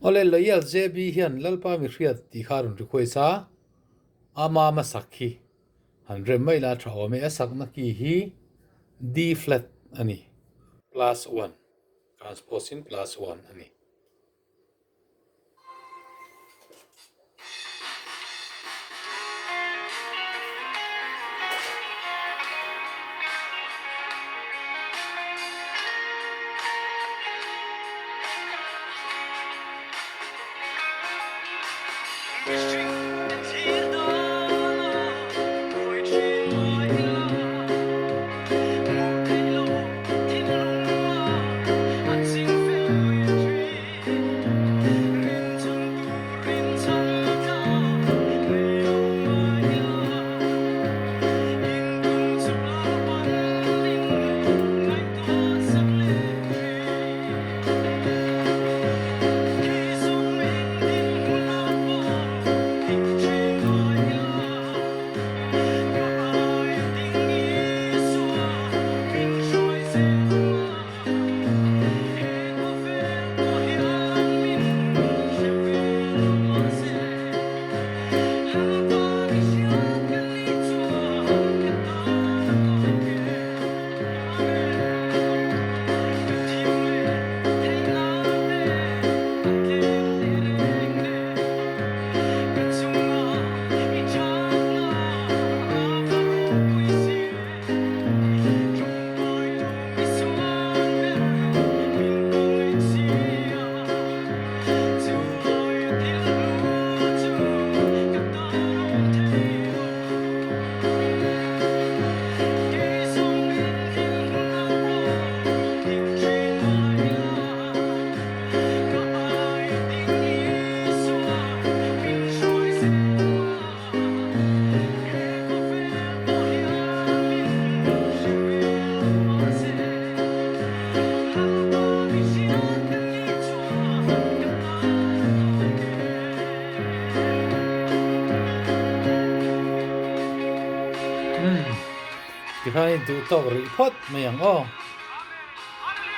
Awle Loyal JB hian Lalpa mi hriat tih kha a rawn request a, a mama sak hi han rem mai la tha awm e, a sakna ki hi D flat a ni, plus one, transpose in plus one a ni. Tikhan i duh tawk rih phawt mai ang aw.